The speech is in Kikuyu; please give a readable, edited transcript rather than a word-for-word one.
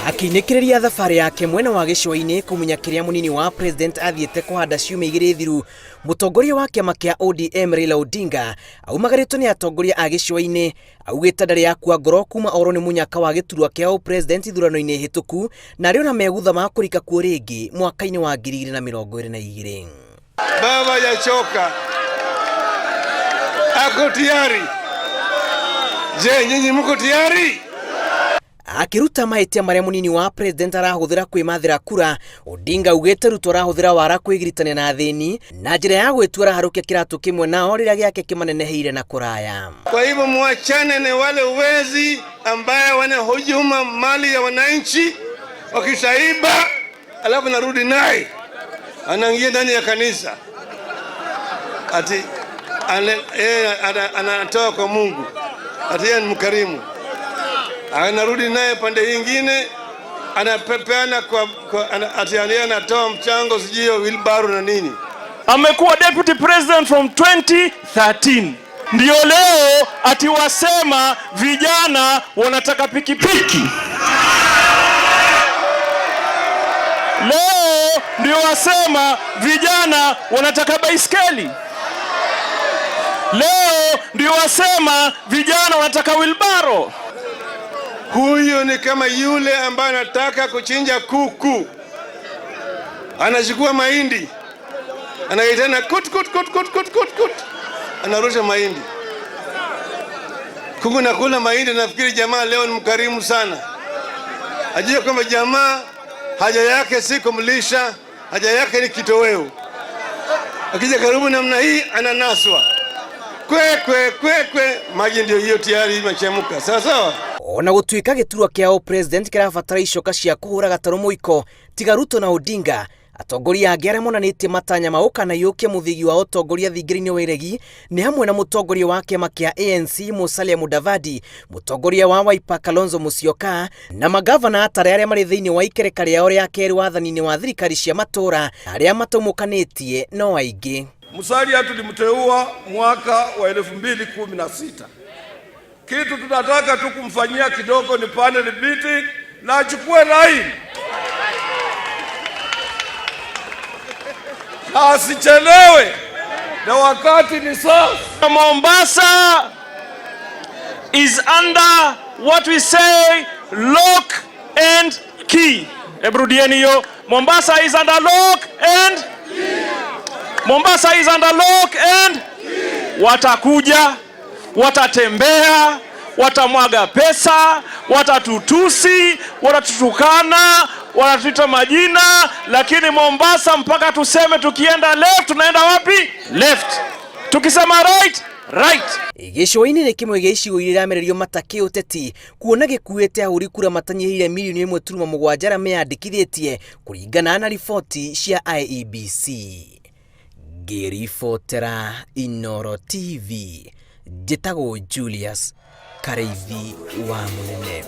Akĩinĩkĩrĩria thabarĩ yake mwena wa gĩcũa-inĩ kũmunya kĩrĩa mũnini wa president athiĩte kũhanda ciumia igĩrĩ thiru, mũtongoria wa kĩama kĩa ODM Raila Odinga aumagarĩtwo nĩ atongoria a gĩcũa-inĩ augĩte ndarĩ akua ngoro kuma orwo nĩ mũnyaka wa gĩturwa kĩa ũpresident ithurano-inĩ hĩtũku na arĩ ona megutha ma kũrika kuo rĩngĩ mwaka-inĩ wa 2022. Baba hajachoka, ako tayari. Je, nyinyi mko tayari? Akĩruta mahĩtia marĩa mũnini wa president arahũthĩra kwĩmathĩra kura, Odinga augĩte Ruto arahũthĩra wara kwĩgiritania na athĩni na njĩra ya gwĩtua araharũkia kĩratũ kĩmwe nao rĩrĩa gĩake kĩmaneneheire na kũraya. Kwa hivyo muachane na wale wezi ambaye wanahujuma mali ya wananchi, wakishaiba alafu narudi naye anaingia ndani ya kanisa ati yeye anatoa kwa Mungu ati yeye ni mkarimu, anarudi naye pande nyingine anapepeana kwa ati yeye anatoa mchango sijui wheelbarrow na nini. Amekuwa deputy president from 2013 ndio leo ati wasema vijana wanataka pikipiki. Leo ndio wasema vijana wanataka baiskeli. Leo ndio wasema vijana wanataka wheelbarrow. Huyu ni kama yule ambaye anataka kuchinja kuku, anachukua mahindi, anaitana kut kut kut kut kut kut kut, anarusha mahindi. Kuku nakula mahindi, nafikiri jamaa leo ni mkarimu sana. Ajue kwamba jamaa haja yake si kumlisha, haja yake ni kitoweo. Akija karibu namna hii ananaswa, kwe kwe kwe kwe, maji ndio hiyo tayari imechemka. Sawa sawa. Ona gũtuĩka gĩturwa kĩa ũpresident kĩrabatara icoka cia kũhũra gatarũ mũiko tiga Ruto na Odinga, atongoria angĩ arĩa monanĩtie matanya ma gũkanaiyũkia mũthĩgi wa ũtongoria thingira-inĩ wa iregi nĩ hamwe na mũtongoria wa kĩama kĩa ANC Musalia Mudavadi, mũtongoria wa Wiper Kalonzo Musyoka na magavana atare arĩa marĩ thĩinĩ wa ikereka rĩao rĩa kerĩ wathani-inĩ wa thirikari cia matũũra arĩa mataumũkanĩtie no aingĩ. Musalia tulimteua mwaka wa 2016. Kitu tunataka tu kumfanyia kidogo ni panel beating na achukue line na asichelewe, na wakati ni sasa. Mombasa is under what we say lock and key. Ebrudieni hiyo. Mombasa is under lock and key. Mombasa is under lock and key. Watakuja, watatembea, watamwaga pesa, watatutusi, watatutukana, watatuita majina, lakini Mombasa mpaka tuseme tukienda left tunaenda wapi? Left. Tukisema right, right. Gĩcũa-inĩ nĩ kĩmwe gĩa icigo iria iramererio mata kĩũteti kuona gĩkuĩte ahũri kura matanyihĩire milioni 1.7 arĩa meyandĩkithĩtie kũringana na riboti cia IEBC. Ngĩribotera Inooro TV, njĩtagwo Julius Karĩithi wa Mũnene.